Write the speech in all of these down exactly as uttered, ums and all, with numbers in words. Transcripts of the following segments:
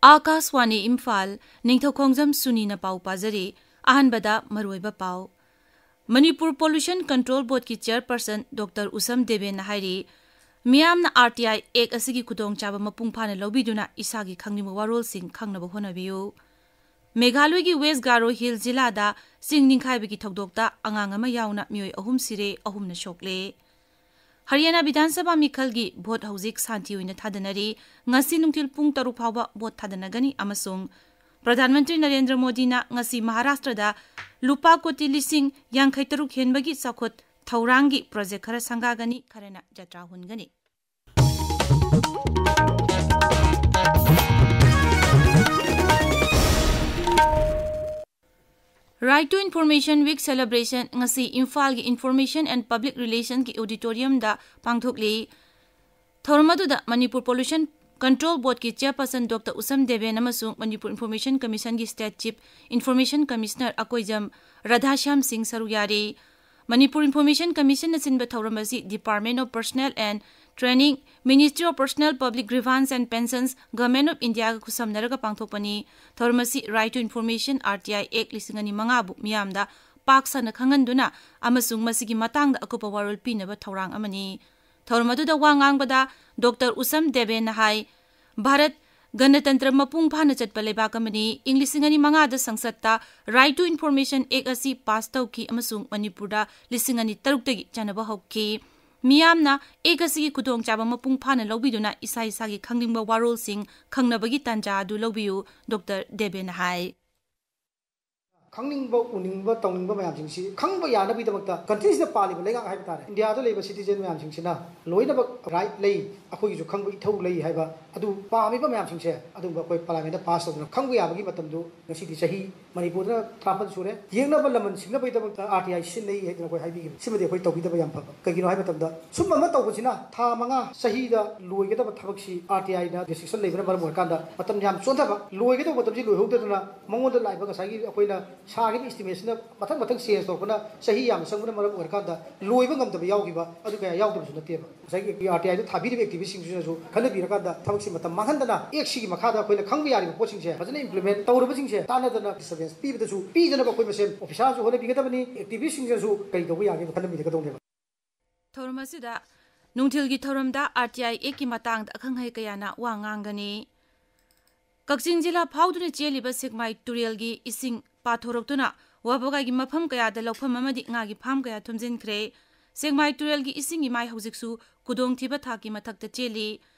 ꯑꯥꯀꯥꯁꯋꯥꯅꯤ ꯏꯝꯐꯥꯜ, ꯅꯤꯡꯊꯧꯈꯣꯡꯖꯝ ꯁꯨꯅꯤꯅ ꯄꯥꯎ ꯄꯥꯖꯔꯤ꯫ ꯑꯍꯥꯟꯕꯗ ꯃꯔꯨꯑꯣꯏꯕ ꯄꯥꯎ꯫ ꯃꯅꯤꯄꯨꯔ ꯄꯣꯂꯨꯁꯟ ꯀꯟꯇ꯭ꯔꯣꯜ ꯕꯣꯔꯗꯀꯤ ꯆꯦꯌꯔꯄꯔꯁꯟ ꯗꯣꯛꯇꯔ ꯎꯁꯝ ꯗꯦꯕꯦꯟꯅ ꯍꯥꯏꯔꯤ, ꯃꯤꯌꯥꯝꯅ ꯑꯥꯔ ꯇꯤ ꯑꯥꯏ ꯑꯦꯛ ꯑꯁꯤꯒꯤ ꯈꯨꯗꯣꯡꯆꯥꯕ ꯃꯄꯨꯡ ꯐꯥꯅ ꯂꯧꯕꯤꯗꯨꯅ ꯏꯁꯥꯒꯤ ꯈꯪꯅꯤꯡꯕ ꯋꯥꯔꯣꯜꯁꯤꯡ ꯈꯪꯅꯕ ꯍꯣꯠꯅꯕꯤꯌꯨ꯫ ꯃꯦꯘꯥꯂꯣꯏꯒꯤ ꯋꯦꯁ ꯒꯥꯔꯣ ꯍꯤꯜ ꯖꯤꯂꯥꯗ ꯆꯤꯡ ꯅꯤꯡꯈꯥꯏꯕꯒꯤ ꯊꯧꯗꯣꯛꯇ ꯑꯉꯥꯡ ꯑꯃ ꯌꯥꯎꯅ ꯃꯤꯑꯣꯏ ꯑꯍꯨꯝ ꯁꯤꯔꯦ, ꯑꯍꯨꯝꯅ ꯁꯣꯛꯂꯦ꯫ ꯍꯔꯤꯌꯥꯅꯥ ꯕꯤꯙꯥꯟ ꯁꯚꯥ ꯃꯤꯈꯜꯒꯤ ꯚꯣꯠ ꯍꯧꯖꯤꯛ ꯁꯥꯟꯇꯤ ꯑꯣꯏꯅ ꯊꯥꯗꯅꯔꯤ꯫ ꯉꯁꯤ ꯅꯨꯡꯊꯤꯜ ꯄꯨꯡ ꯇꯔꯨꯛ ꯐꯥꯎꯕ ꯚꯣꯠ ꯊꯥꯗꯅꯒꯅꯤ ꯑꯃꯁꯨꯡ ꯄ꯭ꯔꯙꯥꯟ ꯃꯟꯇ꯭ꯔꯤ ꯅꯔꯦꯟꯗ꯭ꯔ ꯃꯣꯗꯤꯅ ꯉꯁꯤ ꯃꯍꯥꯔꯥꯁꯇ꯭ꯔꯗ ꯂꯨꯄꯥ ꯀꯣꯇꯤ ꯂꯤꯁꯤꯡ ꯌꯥꯡꯈꯩ ꯇꯔꯨꯛ ꯍꯦꯟꯕꯒꯤ ꯆꯥꯎꯈꯠ ꯊꯧꯔꯥꯡꯒꯤ ꯄ꯭ꯔꯣꯖꯦꯛ ꯈꯔ ꯁꯪꯒꯥꯒꯅꯤ, ꯈꯔꯅ ꯖꯇ꯭ꯔꯥ ꯍꯨꯟꯒꯅꯤ꯫ Right to Information Week celebration ꯉꯁꯤ ꯏꯝꯐꯥꯜꯒꯤ Information and Public Relationꯒꯤ auditoriumꯗ ꯄꯥꯡꯊꯣꯛꯂꯤ꯫ ꯊꯧꯔꯝ ꯑꯗꯨꯗ ꯃꯅꯤꯄꯨꯔ ꯄꯣꯂꯨꯁꯟ ꯀꯟꯇ꯭ꯔꯣꯜ ꯕꯣꯔꯗꯀꯤ ꯆꯦꯌꯔꯄꯔꯁꯟ ꯗꯣꯛꯇꯔ ꯎꯁꯝ ꯗꯦꯕꯦꯟ ꯑꯃꯁꯨꯡ ꯃꯅꯤꯄꯨꯔ ꯏꯟꯐꯣꯔꯃꯦꯁꯟ ꯀꯃꯤꯁꯟꯒꯤ state chief information commissioner Akoijam Radhashyam ꯁꯤꯡ ꯁꯔꯨꯛ ꯌꯥꯔꯤ꯫ ꯃꯅꯤꯄꯨꯔ ꯏꯟꯐꯣꯔꯃꯦꯁꯟ ꯀꯃꯤꯁꯟꯅ ꯁꯤꯟꯕ ꯊꯧꯔꯝ ꯑꯁꯤ Department of Personnel and Training, Ministry of Personnel, Public Grievance and Pensions, Government of Indiaꯒ ꯈꯨꯠꯁꯝꯅꯔꯒ ꯄꯥꯡꯊꯣꯛꯄꯅꯤ꯫ ꯊꯧꯔꯝ ꯑꯁꯤ Right to Information, R T I Act ꯂꯤꯁꯤꯡ ꯑꯅꯤ ꯃꯉꯥꯕꯨ ꯃꯤꯌꯥꯝꯗ ꯄꯥꯛ ꯁꯟꯅ ꯈꯪꯍꯟꯗꯨꯅ ꯑꯃꯁꯨꯡ ꯃꯁꯤꯒꯤ ꯃꯇꯥꯡꯗ ꯑꯀꯨꯞꯄ ꯋꯥꯔꯣꯜ ꯄꯤꯅꯕ ꯊꯧꯔꯥꯡ ꯑꯃꯅꯤ꯫ ꯊꯧꯔꯝ ꯑꯗꯨꯗ ꯋꯥ ꯉꯥꯡꯕꯗ ꯗꯣꯛꯇꯔ ꯎꯁꯝ ꯗꯦꯕꯦꯟꯅ ꯍꯥꯏ, ꯚꯥꯔꯠ ꯒꯅꯇꯟꯇ꯭ꯔ ꯃꯄꯨꯡ ꯐꯥꯅ ꯆꯠꯄ ꯂꯩꯕꯥꯛ ꯑꯃꯅꯤ꯫ ꯏꯪ ꯂꯤꯁꯤꯡ ꯑꯅꯤ ꯃꯉꯥꯗ ꯁꯪꯁꯠꯇ Right to Information Act ꯑꯁꯤ ꯄꯥꯁ ꯇꯧꯈꯤ ꯑꯃꯁꯨꯡ ꯃꯅꯤꯄꯨꯔꯗ ꯂꯤꯁꯤꯡ ꯑꯅꯤ ꯇꯔꯨꯛꯇꯒꯤ ꯆꯠꯅꯕ ꯍꯧꯈꯤ꯫ ꯃꯤꯌꯥꯝꯅ ꯑꯦꯛ ꯑꯁꯤꯒꯤ ꯈꯨꯗꯣꯡꯆꯥꯕ ꯃꯄꯨꯡ ꯐꯥꯅ ꯂꯧꯕꯤꯗꯨꯅ ꯏꯁꯥ ꯏꯁꯥꯒꯤ ꯈꯪꯅꯤꯡꯕ ꯋꯥꯔꯣꯜꯁꯤꯡ ꯈꯪꯅꯕꯒꯤ ꯇꯥꯟꯖꯥ ꯑꯗꯨ ꯂꯧꯕꯤꯌꯨ, ꯗꯣꯛꯇꯔ ꯗꯦꯕꯦꯟꯅ ꯍꯥꯏ꯫ ꯈꯪꯅꯤꯡꯕ, ꯎꯅꯤꯡꯕ, ꯇꯧꯅꯤꯡꯕ ꯃꯌꯥꯝꯁꯤꯡꯁꯤ ꯈꯪꯕ ꯌꯥꯅꯕꯒꯤꯗꯃꯛꯇ ꯀꯟꯇ꯭ꯔꯤꯁꯤꯗ ꯄꯥꯜꯂꯤꯕ ꯂꯩꯉꯥꯛ ꯍꯥꯏꯕ ꯇꯥꯔꯦ, ꯏꯟꯗꯤꯌꯥꯗ ꯂꯩꯕ ꯁꯤꯇꯤꯖꯦꯟ ꯃꯌꯥꯝꯁꯤꯡꯁꯤꯅ ꯂꯣꯏꯅꯃꯛ ꯔꯥꯏꯠ ꯂꯩ, ꯑꯩꯈꯣꯏꯒꯤꯁꯨ ꯈꯪꯕ ꯏꯊꯧ ꯂꯩ ꯍꯥꯏꯕ ꯑꯗꯨ ꯄꯥꯝꯃꯤꯕ ꯃꯌꯥꯝꯁꯤꯡꯁꯦ ꯑꯗꯨꯒꯨꯝꯕ ꯑꯩꯈꯣꯏ ꯄꯥꯔꯂꯤꯌꯥꯃꯦꯟꯗ ꯄꯥꯁ ꯇꯧꯗꯨꯅ ꯈꯪꯕ ꯌꯥꯕꯒꯤ ꯃꯇꯝꯗꯨ ꯉꯁꯤꯗꯤ ꯆꯍꯤ ꯃꯅꯤꯄꯨꯔꯗꯅ ꯇꯔꯥꯃꯥꯄꯜ ꯁꯨꯔꯦ꯫ ꯌꯦꯡꯅꯕ ꯂꯃꯟ ꯁꯤꯡꯅꯕꯒꯤꯗꯃꯛꯇ ꯑꯥꯔ ꯇꯤ ꯑꯥꯏ ꯁꯤꯖꯤꯟꯅꯩ ꯍꯥꯏꯗꯅ ꯑꯩꯈꯣꯏ ꯍꯥꯏꯕꯤꯈꯤꯕ ꯁꯤꯃꯗꯤ ꯑꯩꯈꯣꯏ ꯇꯧꯕꯤꯗꯕ ꯌꯥꯝ ꯐꯕ꯫ ꯀꯩꯒꯤꯅꯣ ꯍꯥꯏꯕ ꯃꯇꯝꯗ ꯁꯨꯝꯕ ꯑꯃ ꯇꯧꯕꯁꯤꯅ ꯊꯥ ꯃꯉꯥ ꯆꯍꯤꯗ ꯂꯣꯏꯒꯗꯕ ꯊꯕꯛꯁꯤ ꯑꯥꯔ ꯇꯤ ꯑꯥꯏꯅ ꯔꯦꯁꯇ꯭ꯔꯤꯛꯁꯟ ꯂꯩꯕꯅ ꯃꯔꯝ ꯑꯣꯏꯔꯀꯥꯟꯗ ꯃꯇꯝ ꯌꯥꯝ ꯆꯣꯟꯊꯕ, ꯂꯣꯏꯒꯗꯧꯕ ꯃꯇꯝꯁꯤ ꯂꯣꯏꯍꯧꯗꯗꯅ ꯃꯉꯣꯟꯗ ꯂꯥꯛꯏꯕ ꯉꯁꯥꯏꯒꯤ ꯑꯩꯈꯣꯏꯅ ꯁꯥꯈꯤꯕ ꯏꯁꯇꯤꯃꯦꯠꯁꯤꯅ ꯃꯊꯪ ꯃꯊꯪ ꯆꯦꯟꯖ ꯇꯧꯔꯛꯄꯅ ꯆꯍꯤ ꯌꯥꯝꯅ ꯆꯪꯕꯅ ꯃꯔꯝ ꯑꯣꯏꯔꯀꯥꯟꯗ ꯂꯣꯏꯕ ꯉꯝꯗꯕ ꯌꯥꯎꯈꯤꯕ ꯑꯗꯨ ꯀꯌꯥ ꯌꯥꯎꯗꯕꯁꯨ ꯅꯠꯇꯦꯕ꯫ ꯉꯁꯥꯏꯒꯤ ꯑꯥꯔ ꯇꯤ ꯑꯥꯏꯗ ꯊꯥꯕꯤꯔꯤꯕ ꯑꯦꯛꯇꯤꯚꯤꯁꯁꯤꯡꯁꯤꯅꯁꯨ ꯈꯟꯅꯕꯤꯔꯀꯥꯟꯗ ꯊꯕꯛꯁꯤ ꯃꯇꯝ ꯃꯥꯡꯍꯟꯗꯅ ꯑꯦꯛꯁꯤꯒꯤ ꯃꯈꯥꯗ ꯑꯩꯈꯣꯏꯅ ꯈꯪꯕ ꯌꯥꯔꯤꯕ ꯄꯣꯠꯁꯤꯡꯁꯦ ꯐꯖꯅ ꯏꯝꯄ꯭ꯂꯤꯃꯦꯟ ꯇꯧꯔꯕꯁꯤꯡꯁꯦ ꯇꯥꯟꯅꯗꯅ ꯗꯤꯁꯇꯔꯕꯦꯟꯁ ꯄꯤꯕꯗꯁꯨ ꯄꯤꯗꯅꯕ ꯑꯩꯈꯣꯏ ꯃꯁꯦꯟ ꯑꯣꯐꯤꯁꯥꯔꯁꯨ ꯍꯣꯠꯅꯕꯤꯒꯗꯕꯅꯤ, ꯑꯦꯛꯇꯤꯚꯤꯁꯁꯤꯡꯁꯤꯅꯁꯨ ꯀꯔꯤ ꯇꯧꯕ ꯌꯥꯒꯦ ꯈꯟꯅꯃꯤꯟꯅꯒꯗꯧꯅꯦꯕ꯫ ꯊꯧꯔꯝ ꯑꯁꯤꯗ ꯅꯨꯡꯊꯤꯜꯒꯤ ꯊꯧꯔꯝꯗ ꯑꯥꯔ ꯇꯤ ꯑꯥꯏ ꯑꯦꯛꯀꯤ ꯃꯇꯥꯡꯗ ꯑꯈꯪ ꯑꯍꯩ ꯀꯌꯥꯅ ꯋꯥ ꯉꯥꯡꯒꯅꯤ꯫ ꯀꯛꯆꯤꯡ ꯖꯤꯂꯥ ꯐꯥꯎꯗꯨꯅ ꯆꯦꯜꯂꯤꯕ ꯁꯦꯛꯃꯥꯏ ꯇꯨꯔꯦꯜꯒꯤ ꯏꯁꯤꯡ ꯄꯥꯊꯣꯔꯛꯇꯨꯅ ꯋꯥꯕꯒꯥꯏꯒꯤ ꯃꯐꯝ ꯀꯌꯥꯗ ꯂꯧꯐꯝ ꯑꯃꯗꯤ ꯉꯥꯒꯤ ꯐꯥꯝ ꯀꯌꯥ ꯊꯨꯝꯖꯤꯟꯈ꯭ꯔꯦ꯫ ꯁꯦꯛꯃꯥꯏ ꯇꯨꯔꯦꯜꯒꯤ ꯏꯁꯤꯡꯒꯤ ꯃꯥꯏ ꯍꯧꯖꯤꯛꯁꯨ ꯈꯨꯗꯣꯡꯊꯤꯕ ꯊꯥꯛꯀꯤ ꯃꯊꯛꯇ ꯆꯦꯜꯂꯤ꯫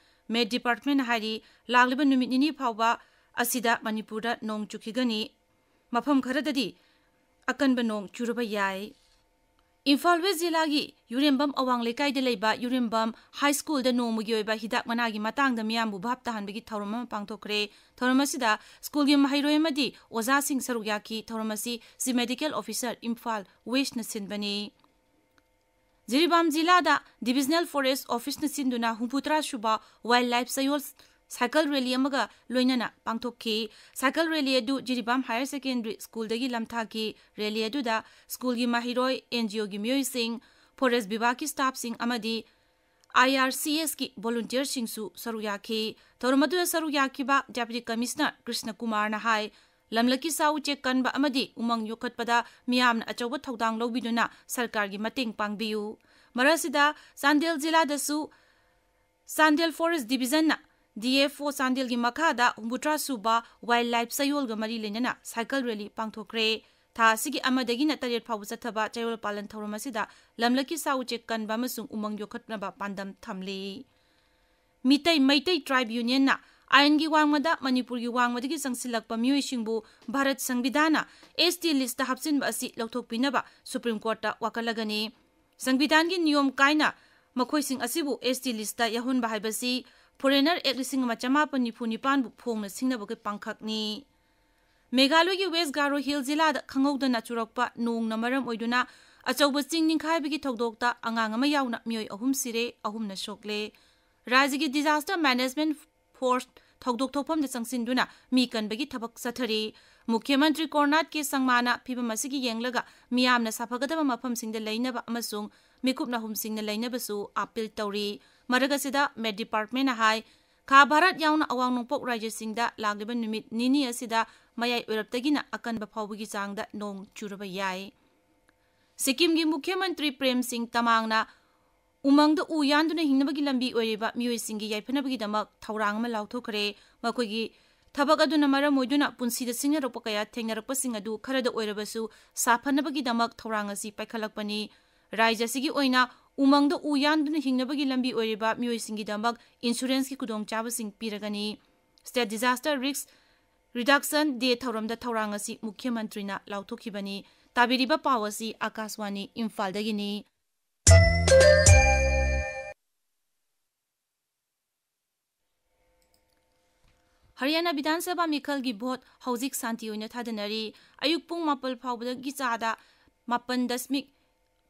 ꯃꯦꯠ ꯗꯤꯄꯥꯔꯠꯃꯦꯟꯠꯅ ꯍꯥꯏꯔꯤ, ꯂꯥꯛꯂꯤꯕ ꯅꯨꯃꯤꯠ ꯅꯤꯅꯤ ꯐꯥꯎꯕ ꯑꯁꯤꯗ ꯃꯅꯤꯄꯨꯔꯗ ꯅꯣꯡ ꯆꯨꯈꯤꯒꯅꯤ꯫ ꯃꯐꯝ ꯈꯔꯗꯗꯤ ꯑꯀꯟꯕ ꯅꯣꯡ ꯆꯨꯔꯕ ꯌꯥꯏ꯫ ꯏꯝꯐꯥꯜ ꯋꯦꯁ ꯖꯤꯂꯥꯒꯤ ꯌꯨꯔꯦꯝꯕꯝ ꯑꯋꯥꯡ ꯂꯩꯀꯥꯏꯗ ꯂꯩꯕ ꯌꯨꯔꯦꯝꯕꯝ ꯍꯥꯏ ꯁ꯭ꯀꯨꯜꯗ ꯅꯣꯡꯃꯒꯤ ꯑꯣꯏꯕ ꯍꯤꯗꯥꯛ ꯃꯅꯥꯒꯤ ꯃꯇꯥꯡꯗ ꯃꯤꯌꯥꯝꯕꯨ ꯚꯥꯞ ꯇꯥꯍꯟꯕꯒꯤ ꯊꯧꯔꯝ ꯑꯃ ꯄꯥꯡꯊꯣꯛꯈ꯭ꯔꯦ꯫ ꯊꯧꯔꯝ ꯑꯁꯤꯗ ꯁ꯭ꯀꯨꯜꯒꯤ ꯃꯍꯩꯔꯣꯏ ꯑꯃꯗꯤ ꯑꯣꯖꯥꯁꯤꯡ ꯁꯔꯨꯛ ꯌꯥꯈꯤ꯫ ꯊꯧꯔꯝ ꯑꯁꯤ ꯆꯤꯐ ꯃꯦꯗꯤꯀꯦꯜ ꯑꯣꯐꯤꯁꯥꯔ ꯏꯝꯐꯥꯜ ꯋꯦꯁꯅ ꯁꯤꯟꯕꯅꯤ꯫ ꯖꯤꯔꯤꯕꯥꯝ ꯖꯤꯂꯥꯗ ꯗꯤꯚꯤꯖꯅꯦꯜ ꯐꯣꯔꯦꯁ ꯑꯣꯐꯤꯁꯅ ꯁꯤꯟꯗꯨꯅ ꯍꯨꯝꯐꯨꯇꯔꯥ ꯁꯨꯕ ꯋꯥꯏꯜꯗ ꯂꯥꯏꯐ ꯆꯌꯣꯜ ꯁꯥꯏꯀꯜ ꯔꯦꯂꯤ ꯑꯃꯒ ꯂꯣꯏꯅꯅ ꯄꯥꯡꯊꯣꯛꯈꯤ꯫ ꯁꯥꯏꯀꯜ ꯔꯦꯂꯤ ꯑꯗꯨ ꯖꯤꯔꯤꯕꯥꯝ ꯍꯥꯌꯔ ꯁꯦꯀꯦꯟꯗꯔꯤ ꯁ꯭ꯀꯨꯜꯗꯒꯤ ꯂꯝꯊꯥꯈꯤ꯫ ꯔꯦꯂꯤ ꯑꯗꯨꯗ ꯁ꯭ꯀꯨꯜꯒꯤ ꯃꯍꯩꯔꯣꯏ, ꯑꯦꯟ ꯖꯤ ꯑꯣꯒꯤ ꯃꯤꯑꯣꯏꯁꯤꯡ, ꯐꯣꯔꯦꯁ ꯕꯤꯚꯥꯒꯀꯤ ꯁ꯭ꯇꯥꯐꯁꯤꯡ ꯑꯃꯗꯤ ꯑꯥꯏ ꯑꯥꯔ ꯁꯤ ꯑꯦꯁꯀꯤ ꯚꯣꯂꯨꯟꯇꯤꯌꯔꯁꯤꯡꯁꯨ ꯁꯔꯨꯛ ꯌꯥꯈꯤ꯫ ꯊꯧꯔꯝ ꯑꯗꯨꯗ ꯁꯔꯨꯛ ꯌꯥꯈꯤꯕ ꯗꯦꯄ꯭ꯌꯨꯇꯤ ꯀꯃꯤꯁꯅꯔ ꯀ꯭ꯔꯤꯁꯅ ꯀꯨꯃꯥꯔꯅ ꯍꯥꯏ, ꯂꯝꯂꯛꯀꯤ ꯁꯥ ꯎꯆꯦꯛ ꯀꯟꯕ ꯑꯃꯗꯤ ꯎꯃꯪ ꯌꯣꯛꯈꯠꯄꯗ ꯃꯤꯌꯥꯝꯅ ꯑꯆꯧꯕ ꯊꯧꯗꯥꯡ ꯂꯧꯕꯤꯗꯨꯅ ꯁꯔꯀꯥꯔꯒꯤ ꯃꯇꯦꯡ ꯄꯥꯡꯕꯤꯌꯨ꯫ ꯃꯔꯛꯁꯤꯗ ꯆꯥꯟꯗꯦꯜ ꯖꯤꯂꯥꯗꯁꯨ ꯆꯥꯟꯗꯦꯜ ꯐꯣꯔꯦꯁ ꯗꯤꯚꯤꯖꯟꯅ ꯗꯤ ꯑꯦꯐ ꯑꯣ ꯆꯥꯟꯗꯦꯜꯒꯤ ꯃꯈꯥꯗ ꯍꯨꯝꯐꯨꯇꯔꯥ ꯁꯨꯕ ꯋꯥꯏꯜꯗ ꯂꯥꯏꯐ ꯆꯌꯣꯜꯒ ꯃꯔꯤ ꯂꯩꯅꯅ ꯁꯥꯏꯀꯜ ꯔꯦꯂꯤ ꯄꯥꯡꯊꯣꯛꯈ꯭ꯔꯦ꯫ ꯊꯥ ꯑꯁꯤꯒꯤ ꯑꯃꯗꯒꯤꯅ ꯇꯔꯦꯠ ꯐꯥꯎꯕ ꯆꯠꯊꯕ ꯆꯌꯣꯜ ꯄꯥꯂꯟ ꯊꯧꯔꯝ ꯑꯁꯤꯗ ꯂꯝꯂꯛꯀꯤ ꯁꯥ ꯎꯆꯦꯛ ꯀꯟꯕ ꯑꯃꯁꯨꯡ ꯎꯃꯪ ꯌꯣꯛꯈꯠꯅꯕ ꯄꯥꯟꯗꯝ ꯊꯝꯂꯤ꯫ ꯃꯤꯇꯩ ꯃꯩꯇꯩ ꯇ꯭ꯔꯥꯏꯕ ꯌꯨꯅꯤꯌꯟꯅ ꯑꯥꯏꯟꯒꯤ ꯋꯥꯡꯃꯗ ꯃꯅꯤꯄꯨꯔꯒꯤ ꯋꯥꯡꯃꯗꯒꯤ ꯆꯪꯁꯤꯜꯂꯛꯄ ꯃꯤꯑꯣꯏꯁꯤꯡꯕꯨ ꯚꯥꯔꯠ ꯁꯪꯕꯤꯙꯥꯟꯅ ꯑꯦꯁ ꯇꯤ ꯂꯤꯁꯇ ꯍꯥꯞꯆꯤꯟꯕ ꯑꯁꯤ ꯂꯧꯊꯣꯛꯄꯤꯅꯕ ꯁꯨꯄ꯭ꯔꯤꯝ ꯀꯣꯔꯠꯇ ꯋꯥꯀꯠꯂꯒꯅꯤ꯫ ꯁꯪꯕꯤꯙꯥꯟꯒꯤ ꯅꯤꯌꯣꯝ ꯀꯥꯏꯅ ꯃꯈꯣꯏꯁꯤꯡ ꯑꯁꯤꯕꯨ ꯑꯦꯁ ꯇꯤ ꯂꯤꯁꯇ ꯌꯥꯎꯍꯟꯕ ꯍꯥꯏꯕꯁꯤ ꯐꯣꯔꯦꯅꯔ ꯑꯦꯛ ꯂꯤꯁꯤꯡ ꯑꯃ ꯆꯃꯥꯄꯟ ꯅꯤꯐꯨ ꯅꯤꯄꯥꯟꯕꯨ ꯐꯣꯡꯅ ꯁꯤꯡꯅꯕꯒꯤ ꯄꯥꯡꯈꯛꯅꯤ꯫ ꯃꯦꯘꯥꯂꯣꯏꯒꯤ ꯋꯦꯁ ꯒꯥꯔꯣ ꯍꯤꯜ ꯖꯤꯂꯥꯗ ꯈꯪꯍꯧꯗꯅ ꯆꯨꯔꯛꯄ ꯅꯣꯡꯅ ꯃꯔꯝ ꯑꯣꯏꯗꯨꯅ ꯑꯆꯧꯕ ꯆꯤꯡ ꯅꯤꯡꯈꯥꯏꯕꯒꯤ ꯊꯧꯗꯣꯛꯇ ꯑꯉꯥꯡ ꯑꯃ ꯌꯥꯎꯅ ꯃꯤꯑꯣꯏ ꯑꯍꯨꯝ ꯁꯤꯔꯦ, ꯑꯍꯨꯝꯅ ꯁꯣꯛꯂꯦ꯫ ꯔꯥꯖ꯭ꯌꯒꯤ ꯗꯤꯖꯥꯁꯇꯔ ꯃꯦꯅꯦꯖꯃꯦꯟꯠ ꯐꯣꯔꯁ ꯊꯧꯗꯣꯛ ꯊꯣꯛꯐꯝꯗ ꯆꯪꯁꯤꯟꯗꯨꯅ ꯃꯤ ꯀꯟꯕꯒꯤ ꯊꯕꯛ ꯆꯠꯊꯔꯤ꯫ ꯃꯨꯈ꯭ꯌ ꯃꯟꯇ꯭ꯔꯤ ꯀꯣꯔꯅꯥꯠ ꯀꯦ ꯁꯪꯃꯥꯅ ꯐꯤꯚꯝ ꯑꯁꯤꯒꯤ ꯌꯦꯡꯂꯒ ꯃꯤꯌꯥꯝꯅ ꯁꯥꯐꯒꯗꯕ ꯃꯐꯝꯁꯤꯡꯗ ꯂꯩꯅꯕ ꯑꯃꯁꯨꯡ ꯃꯤꯀꯨꯞ ꯅꯥꯍꯨꯝꯁꯤꯡꯅ ꯂꯩꯅꯕꯁꯨ ꯑꯥꯄꯤꯜ ꯇꯧꯔꯤ꯫ ꯃꯔꯛ ꯑꯁꯤꯗ ꯃꯦꯠ ꯗꯤꯄꯥꯔꯠꯃꯦꯟꯅ ꯍꯥꯏ, ꯈꯥ ꯚꯥꯔꯠ ꯌꯥꯎꯅ ꯑꯋꯥꯡ ꯅꯣꯡꯄꯣꯛ ꯔꯥꯖ꯭ꯌꯁꯤꯡꯗ ꯂꯥꯛꯂꯤꯕ ꯅꯨꯃꯤꯠ ꯅꯤꯅꯤ ꯑꯁꯤꯗ ꯃꯌꯥꯏ ꯑꯣꯏꯔꯞꯇꯒꯤꯅ ꯑꯀꯟꯕ ꯐꯥꯎꯕꯒꯤ ꯆꯥꯡꯗ ꯅꯣꯡ ꯆꯨꯔꯕ ꯌꯥꯏ꯫ ꯁꯤꯛꯀꯤꯝꯒꯤ ꯃꯨꯈ꯭ꯌ ꯃꯟꯇ꯭ꯔꯤ ꯄ꯭ꯔꯦꯝ ꯁꯤꯡ ꯇꯃꯥꯡꯅ ꯎꯃꯪꯗ ꯎ ꯌꯥꯟꯗꯨꯅ ꯍꯤꯡꯅꯕꯒꯤ ꯂꯝꯕꯤ ꯑꯣꯏꯔꯤꯕ ꯃꯤꯑꯣꯏꯁꯤꯡꯒꯤ ꯌꯥꯏꯐꯅꯕꯒꯤꯗꯃꯛ ꯊꯧꯔꯥꯡ ꯑꯃ ꯂꯥꯎꯊꯣꯛꯈ꯭ꯔꯦ꯫ ꯃꯈꯣꯏꯒꯤ ꯊꯕꯛ ꯑꯗꯨꯅ ꯃꯔꯝ ꯑꯣꯏꯗꯨꯅ ꯄꯨꯟꯁꯤꯗ ꯁꯤꯡꯅꯔꯛꯄ ꯀꯌꯥ ꯊꯦꯡꯅꯔꯛꯄꯁꯤꯡ ꯑꯗꯨ ꯈꯔꯗ ꯑꯣꯏꯔꯕꯁꯨ ꯁꯥꯐꯅꯕꯒꯤꯗꯃꯛ ꯊꯧꯔꯥꯡ ꯑꯁꯤ ꯄꯥꯏꯈꯠꯂꯛꯄꯅꯤ꯫ ꯔꯥꯖ꯭ꯌ ꯑꯁꯤꯒꯤ ꯑꯣꯏꯅ ꯎꯃꯪꯗ ꯎ ꯌꯥꯟꯗꯨꯅ ꯍꯤꯡꯅꯕꯒꯤ ꯂꯝꯕꯤ ꯑꯣꯏꯔꯤꯕ ꯃꯤꯑꯣꯏꯁꯤꯡꯒꯤꯗꯃꯛ ꯏꯟꯁꯨꯔꯦꯟꯁꯀꯤ ꯈꯨꯗꯣꯡꯆꯥꯕꯁꯤꯡ ꯄꯤꯔꯒꯅꯤ꯫ State Disaster Risk Reduction Day ꯊꯧꯔꯝꯗ ꯊꯧꯔꯥꯡ ꯑꯁꯤ ꯃꯨꯈ꯭ꯌ ꯃꯟꯇ꯭ꯔꯤꯅ ꯂꯥꯎꯊꯣꯛꯈꯤꯕꯅꯤ꯫ ꯇꯥꯕꯤꯔꯤꯕ ꯄꯥꯎ ꯑꯁꯤ ꯑꯥꯀꯥꯁꯋꯥꯅꯤ ꯏꯝꯐꯥꯜꯗꯒꯤꯅꯤ꯫ ꯍꯔꯤꯌꯥꯅꯥ ꯕꯤꯙꯥꯟ ꯁꯚꯥ ꯃꯤꯈꯜꯒꯤ ꯚꯣꯠ ꯍꯧꯖꯤꯛ ꯁꯥꯟꯇꯤ ꯑꯣꯏꯅ ꯊꯥꯗꯅꯔꯤ꯫ ꯑꯌꯨꯛ ꯄꯨꯡ ꯃꯥꯄꯜ ꯐꯥꯎꯕꯗꯒꯤ ꯆꯥꯗ ꯃꯥꯄꯜ ꯗꯁꯃꯤꯛ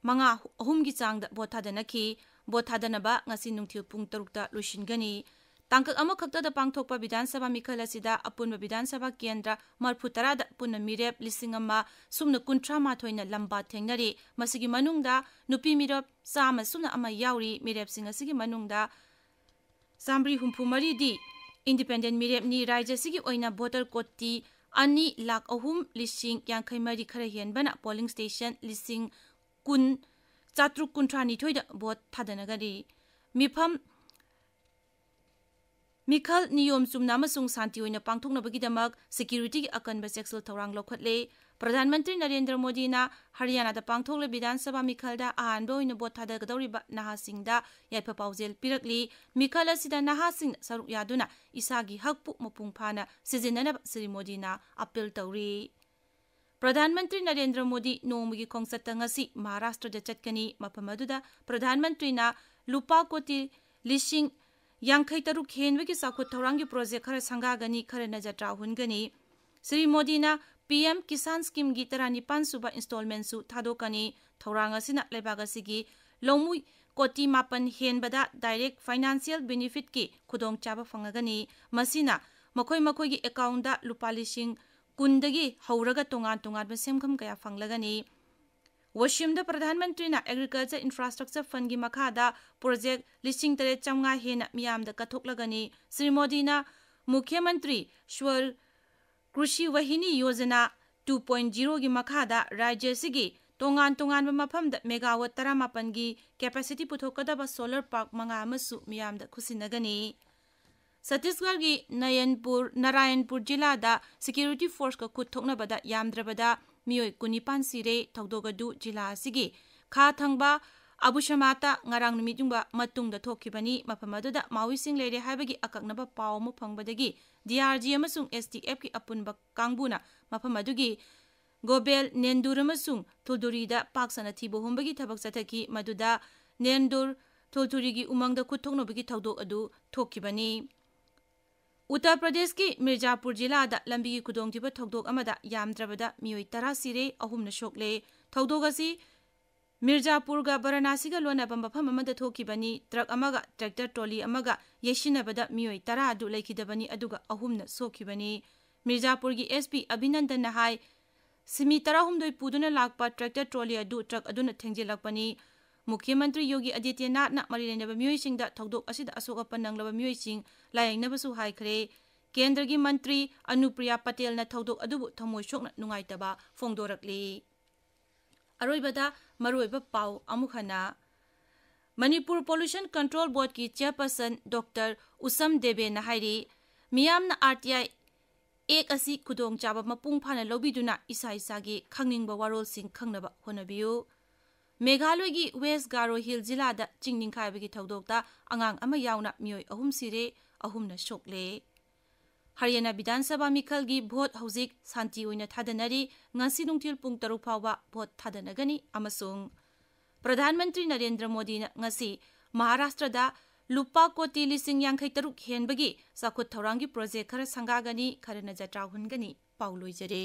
ꯃꯉꯥ ꯑꯍꯨꯝꯒꯤ ꯆꯥꯡꯗ ꯚꯣꯠ ꯊꯥꯗꯅꯈꯤ꯫ ꯚꯣꯠ ꯊꯥꯗꯅꯕ ꯉꯁꯤ ꯅꯨꯡꯊꯤꯜ ꯄꯨꯡ ꯇꯔꯨꯛꯇ ꯂꯣꯏꯁꯤꯟꯒꯅꯤ꯫ ꯇꯥꯡꯀꯛ ꯑꯃꯈꯛꯇꯗ ꯄꯥꯡꯊꯣꯛꯄ ꯕꯤꯙꯥꯟ ꯁꯚꯥ ꯃꯤꯈꯜ ꯑꯁꯤꯗ ꯑꯄꯨꯟꯕ ꯕꯤꯙꯥꯟ ꯁꯚꯥ ꯀꯦꯟꯗ꯭ꯔ ꯃꯔꯐꯨ ꯇꯔꯥꯗ ꯄꯨꯟꯅ ꯃꯤꯔꯦꯞ ꯂꯤꯁꯤꯡ ꯑꯃ ꯁꯨꯞꯅ ꯀꯨꯟꯊ꯭ꯔꯥ ꯃꯥꯊꯣꯏꯅ ꯂꯝꯕꯥ ꯊꯦꯡꯅꯔꯤ꯫ ꯃꯁꯤꯒꯤ ꯃꯅꯨꯡꯗ ꯅꯨꯄꯤ ꯃꯤꯔꯦꯞ ꯆꯥꯝꯃ ꯁꯨꯞꯅ ꯑꯃ ꯌꯥꯎꯔꯤ꯫ ꯃꯤꯔꯦꯞꯁꯤꯡ ꯑꯁꯤꯒꯤ ꯃꯅꯨꯡꯗ ꯆꯥꯝꯃꯔꯤ ꯍꯨꯝꯐꯨ ꯃꯔꯤꯗꯤ ꯏꯟꯗꯤꯄꯦꯟꯗꯦꯟ ꯃꯤꯔꯦꯞꯅꯤ꯫ ꯔꯥꯖ꯭ꯌ ꯑꯁꯤꯒꯤ ꯑꯣꯏꯅ ꯚꯣꯇꯔ ꯀꯣꯇꯤ ꯑꯅꯤ ꯂꯥꯈ ꯑꯍꯨꯝ ꯂꯤꯁꯤꯡ ꯌꯥꯡꯈꯩ ꯃꯔꯤ ꯈꯔ ꯍꯦꯟꯕꯅ ꯄꯣꯂꯤꯡ ꯁ꯭ꯇꯦꯁꯟ ꯂꯤꯁꯤꯡ ꯀꯨꯟ ꯆꯥꯇ꯭ꯔꯨꯛ ꯀꯨꯟꯊ꯭ꯔꯥ ꯅꯤꯊꯣꯏꯗ ꯚꯣꯠ ꯊꯥꯗꯅꯒꯅꯤ꯫ ꯃꯤꯐꯝ, ꯃꯤꯈꯜ ꯅꯤꯌꯣꯝ ꯆꯨꯝꯅ ꯑꯃꯁꯨꯡ ꯁꯥꯟꯇꯤ ꯑꯣꯏꯅ ꯄꯥꯡꯊꯣꯛꯅꯕꯒꯤꯗꯃꯛ ꯁꯦꯀ꯭ꯌꯨꯔꯤꯇꯤꯒꯤ ꯑꯀꯟꯕ ꯆꯦꯛꯁꯤꯜ ꯊꯧꯔꯥꯡ ꯂꯧꯈꯠꯂꯦ꯫ ꯄ꯭ꯔꯙꯥꯟ ꯃꯟꯇ꯭ꯔꯤ ꯅꯔꯦꯟꯗ꯭ꯔ ꯃꯣꯗꯤꯅ ꯍꯔꯤꯌꯥꯅꯥꯗ ꯄꯥꯡꯊꯣꯛꯂꯤꯕ ꯕꯤꯙꯥꯟ ꯁꯚꯥ ꯃꯤꯈꯜꯗ ꯑꯍꯥꯟꯕ ꯑꯣꯏꯅ ꯚꯣꯠ ꯊꯥꯗꯒꯗꯧꯔꯤꯕ ꯅꯍꯥꯁꯤꯡꯗ ꯌꯥꯏꯐ ꯄꯥꯎꯖꯦꯜ ꯄꯤꯔꯛꯂꯤ꯫ ꯃꯤꯈꯜ ꯑꯁꯤꯗ ꯅꯍꯥꯁꯤꯡꯅ ꯁꯔꯨꯛ ꯌꯥꯗꯨꯅ ꯏꯁꯥꯒꯤ ꯍꯛꯄꯨ ꯃꯄꯨꯡ ꯐꯥꯅ ꯁꯤꯖꯤꯟꯅꯅꯕ ꯁ꯭ꯔꯤ ꯃꯣꯗꯤꯅ ꯑꯥꯄꯤꯜ ꯇꯧꯔꯤ꯫ ꯄ꯭ꯔꯙꯥꯟ ꯃꯟꯇ꯭ꯔꯤ ꯅꯔꯦꯟꯗ꯭ꯔ ꯃꯣꯗꯤ ꯅꯣꯡꯃꯒꯤ ꯈꯣꯡꯆꯠꯇ ꯉꯁꯤ ꯃꯍꯥꯔꯥꯁꯇ꯭ꯔꯗ ꯆꯠꯀꯅꯤ꯫ ꯃꯐꯝ ꯑꯗꯨꯗ ꯄ꯭ꯔꯙꯥꯟ ꯃꯟꯇ꯭ꯔꯤꯅ ꯂꯨꯄꯥ ꯀꯣꯇꯤ ꯂꯤꯁꯤꯡ ꯌꯥꯡꯈꯩ ꯇꯔꯨꯛ ꯍꯦꯟꯕꯒꯤ ꯆꯥꯎꯈꯠ ꯊꯧꯔꯥꯡꯒꯤ ꯄ꯭ꯔꯣꯖꯦꯛ ꯈꯔ ꯁꯪꯒꯥꯒꯅꯤ, ꯈꯔꯅ ꯖꯇ꯭ꯔꯥ ꯍꯨꯟꯒꯅꯤ꯫ ꯁ꯭ꯔꯤ ꯃꯣꯗꯤꯅ ꯄꯤ ꯑꯦꯝ ꯀꯤꯁꯥꯟ ꯁ꯭ꯀꯤꯝꯒꯤ ꯇꯔꯥꯅꯤꯄꯥꯟ ꯁꯨꯕ ꯏꯟꯁꯇꯣꯜꯃꯦꯟꯁꯨ ꯊꯥꯗꯣꯛꯀꯅꯤ꯫ ꯊꯧꯔꯥꯡ ꯑꯁꯤꯅ ꯂꯩꯕꯥꯛ ꯑꯁꯤꯒꯤ ꯂꯧꯃꯤ ꯀꯣꯇꯤ ꯃꯥꯄꯟ ꯍꯦꯟꯕꯗ ꯗꯥꯏꯔꯦꯛ ꯐꯥꯏꯅꯥꯟꯁꯤꯌꯦꯜ ꯕꯦꯅꯤꯐꯤꯠꯀꯤ ꯈꯨꯗꯣꯡꯆꯥꯕ ꯐꯪꯉꯒꯅꯤ꯫ ꯃꯁꯤꯅ ꯃꯈꯣꯏ ꯃꯈꯣꯏꯒꯤ ꯑꯦꯀꯥꯎꯟꯗ ꯂꯨꯄꯥ ꯂꯤꯁꯤꯡ ꯀꯨꯟꯗꯒꯤ ꯍꯧꯔꯒ ꯇꯣꯉꯥꯟ ꯇꯣꯉꯥꯟꯕ ꯁꯦꯟꯐꯝ ꯀꯌꯥ ꯐꯪꯂꯒꯅꯤ꯫ ꯋꯥꯁꯤꯝꯗ ꯄ꯭ꯔꯙꯥꯟ ꯃꯟꯇ꯭ꯔꯤꯅ Agriculture Infrastructure Fundꯒꯤ ꯃꯈꯥꯗ project ꯂꯤꯁꯤꯡ ꯇꯔꯦꯠ ꯆꯥꯝꯃꯉꯥ ꯍꯦꯟꯅ ꯃꯤꯌꯥꯝꯗ ꯀꯠꯊꯣꯛꯂꯒꯅꯤ꯫ ꯁ꯭ꯔꯤ ꯃꯣꯗꯤꯅ ꯃꯨꯈ꯭ꯌ ꯃꯟꯇ꯭ꯔꯤ ꯁ꯭ꯋꯔ ꯀ꯭ꯔꯨꯁꯤ ꯋꯥꯍꯤꯅꯤ ꯌꯣꯖꯅꯥ two point zeroꯒꯤ ꯃꯈꯥꯗ ꯔꯥꯖ꯭ꯌ ꯑꯁꯤꯒꯤ ꯇꯣꯉꯥꯟ ꯇꯣꯉꯥꯟꯕ ꯃꯐꯝꯗ megawatt ꯇꯔꯥꯃꯥꯄꯟꯒꯤ capacity ꯄꯨꯊꯣꯛꯀꯗꯕ solar park ꯃꯉꯥ ꯑꯃꯁꯨ ꯃꯤꯌꯥꯝꯗ ꯈꯨꯠꯁꯤꯟꯅꯒꯅꯤ꯫ ꯁꯠꯇꯤꯁꯒꯔꯒꯤ ꯅꯌꯟꯄꯨꯔ, ꯅꯥꯔꯥꯌꯟꯄꯨꯔ ꯖꯤꯂꯥꯗ security forceꯀ ꯈꯨꯠ ꯊꯣꯛꯅꯕꯗ ꯌꯥꯝꯗ꯭ꯔꯕꯗ ꯃꯤꯑꯣꯏ ꯀꯨꯟꯅꯤꯄꯥꯟ ꯁꯤꯔꯦ꯫ ꯊꯧꯗꯣꯛ ꯑꯗꯨ ꯖꯤꯂꯥ ꯑꯁꯤꯒꯤ ꯈꯥ ꯊꯪꯕ ꯑꯕꯨꯁꯃꯥꯇ ꯉꯔꯥꯡ ꯅꯨꯃꯤꯠ ꯌꯨꯡꯕ ꯃꯇꯨꯡꯗ ꯊꯣꯛꯈꯤꯕꯅꯤ꯫ ꯃꯐꯝ ꯑꯗꯨꯗ ꯃꯥꯑꯣꯏꯁꯤꯡ ꯂꯩꯔꯦ ꯍꯥꯏꯕꯒꯤ ꯑꯀꯛꯅꯕ ꯄꯥꯎ ꯑꯃ ꯐꯪꯕꯗꯒꯤ D R G ꯑꯃꯁꯨꯡ S T Fꯀꯤ ꯑꯄꯨꯟꯕ ꯀꯥꯡꯕꯨꯅ ꯃꯐꯝ ꯑꯗꯨꯒꯤ ꯒꯣꯕꯦꯜ, ꯅꯦꯟꯗꯨꯔ ꯑꯃꯁꯨꯡ ꯊꯨꯜꯗꯨꯔꯤꯗ ꯄꯥꯛ ꯁꯟꯅ ꯊꯤꯕ ꯍꯨꯝꯕꯒꯤ ꯊꯕꯛ ꯆꯠꯊꯈꯤ꯫ ꯃꯗꯨꯗ ꯅꯦꯟꯗꯨꯔ, ꯊꯨꯜꯗꯨꯔꯤꯒꯤ ꯎꯃꯪꯗ ꯈꯨꯠ ꯊꯣꯛꯅꯕꯒꯤ ꯊꯧꯗꯣꯛ ꯑꯗꯨ ꯊꯣꯛꯈꯤꯕꯅꯤ꯫ ꯎꯠꯇꯔ ꯄ꯭ꯔꯗꯦꯁꯀꯤ ꯃꯤꯔꯖꯥꯄꯨꯔ ꯖꯤꯂꯥꯗ ꯂꯝꯕꯤꯒꯤ ꯈꯨꯗꯣꯡꯊꯤꯕ ꯊꯧꯗꯣꯛ ꯑꯃꯗ ꯌꯥꯝꯗ꯭ꯔꯕꯗ ꯃꯤꯑꯣꯏ ꯇꯔꯥ ꯁꯤꯔꯦ, ꯑꯍꯨꯝꯅ ꯁꯣꯛꯂꯦ꯫ ꯊꯧꯗꯣꯛ ꯑꯁꯤ ꯃꯤꯔꯖꯥꯄꯨꯔꯒ ꯕꯔꯥꯅꯥꯁꯤꯒ ꯂꯣꯟꯅꯕ ꯃꯐꯝ ꯑꯃꯗ ꯊꯣꯛꯈꯤꯕꯅꯤ꯫ Truck ꯑꯃꯒ tractor trolley ꯑꯃꯒ ꯌꯩꯁꯤꯟꯅꯕꯗ ꯃꯤꯑꯣꯏ ꯇꯔꯥ ꯑꯗꯨ ꯂꯩꯈꯤꯗꯕꯅꯤ, ꯑꯗꯨꯒ ꯑꯍꯨꯝꯅ ꯁꯣꯛꯈꯤꯕꯅꯤ꯫ ꯃꯤꯔꯖꯥꯄꯨꯔꯒꯤ S P ꯑꯚꯤꯅꯟꯗꯟꯅ ꯍꯥꯏ, ꯁꯤꯃꯤ ꯇꯔꯥꯍꯨꯝꯗꯣꯏ ꯄꯨꯗꯨꯅ ꯂꯥꯛꯄ tractor trolley ꯑꯗꯨ truck ꯑꯗꯨꯅ ꯊꯦꯡꯖꯤꯜꯂꯛꯄꯅꯤ꯫ ꯃꯨꯈ꯭ꯌ ꯃꯟꯇ꯭ꯔꯤ ꯌꯣꯒꯤ ꯑꯗꯤꯇ꯭ꯌꯅꯥꯊꯅ ꯃꯔꯤ ꯂꯩꯅꯕ ꯃꯤꯑꯣꯏꯁꯤꯡꯗ ꯊꯧꯗꯣꯛ ꯑꯁꯤꯗ ꯑꯁꯣꯛ ꯑꯄꯟ ꯅꯪꯂꯕ ꯃꯤꯑꯣꯏꯁꯤꯡ ꯂꯥꯌꯦꯡꯅꯕꯁꯨ ꯍꯥꯏꯈ꯭ꯔꯦ꯫ ꯀꯦꯟꯗ꯭ꯔꯒꯤ ꯃꯟꯇ꯭ꯔꯤ ꯑꯅꯨꯄ꯭ꯔꯤꯌꯥ ꯄꯇꯦꯜꯅ ꯊꯧꯗꯣꯛ ꯑꯗꯨꯕꯨ ꯊꯃꯣꯏ ꯁꯣꯛꯅ ꯅꯨꯡꯉꯥꯏꯇꯕ ꯐꯣꯡꯗꯣꯔꯛꯂꯤ꯫ ꯑꯔꯣꯏꯕꯗ ꯃꯔꯨꯑꯣꯏꯕ ꯄꯥꯎ ꯑꯃꯨꯛ ꯍꯟꯅ꯫ Manipur Pollution Control Boardꯀꯤ chairperson Doctor ꯎꯁꯝ ꯗꯦꯕꯦꯅ ꯍꯥꯏꯔꯤ, ꯃꯤꯌꯥꯝꯅ R T I Act ꯑꯁꯤ ꯈꯨꯗꯣꯡꯆꯥꯕ ꯃꯄꯨꯡ ꯐꯥꯅ ꯂꯧꯕꯤꯗꯨꯅ ꯏꯁꯥ ꯏꯁꯥꯒꯤ ꯈꯪꯅꯤꯡꯕ ꯋꯥꯔꯣꯜꯁꯤꯡ ꯈꯪꯅꯕ ꯍꯣꯠꯅꯕꯤꯌꯨ꯫ ꯃꯦꯘꯥꯂꯌꯒꯤ West Garo Hill ꯖꯤꯂꯥꯗ ꯆꯤꯡ ꯅꯤꯡꯈꯥꯏꯕꯒꯤ ꯊꯧꯗꯣꯛꯇ ꯑꯉꯥꯡ ꯑꯃ ꯌꯥꯎꯅ ꯃꯤꯑꯣꯏ ꯑꯍꯨꯝ ꯁꯤꯔꯦ, ꯑꯍꯨꯝꯅ ꯁꯣꯛꯂꯦ꯫ ꯍꯔꯤꯌꯥꯅꯥ ꯕꯤꯙꯥꯟ ꯁꯚꯥ ꯃꯤꯈꯜꯒꯤ vote ꯍꯧꯖꯤꯛ ꯁꯥꯟꯇꯤ ꯑꯣꯏꯅ ꯊꯥꯗꯅꯔꯤ꯫ ꯉꯁꯤ ꯅꯨꯡꯊꯤꯜ ꯄꯨꯡ ꯇꯔꯨꯛ ꯐꯥꯎꯕ vote ꯊꯥꯗꯅꯒꯅꯤ ꯑꯃꯁꯨꯡ ꯄ꯭ꯔꯙꯥꯟ ꯃꯟꯇ꯭ꯔꯤ ꯅꯔꯦꯟꯗ꯭ꯔ ꯃꯣꯗꯤꯅ ꯉꯁꯤ ꯃꯍꯥꯔꯥꯁꯇ꯭ꯔꯗ ꯂꯨꯄꯥ ꯀꯣꯇꯤ ꯂꯤꯁꯤꯡ ꯌꯥꯡꯈꯩ ꯇꯔꯨꯛ ꯍꯦꯟꯕꯒꯤ ꯆꯥꯎꯈꯠ ꯊꯧꯔꯥꯡꯒꯤ project ꯈꯔ ꯁꯪꯒꯥꯒꯅꯤ, ꯈꯔꯅ ꯖꯇ꯭ꯔꯥ ꯍꯨꯟꯒꯅꯤ꯫ ꯄꯥꯎ ꯂꯣꯏꯖꯔꯦ꯫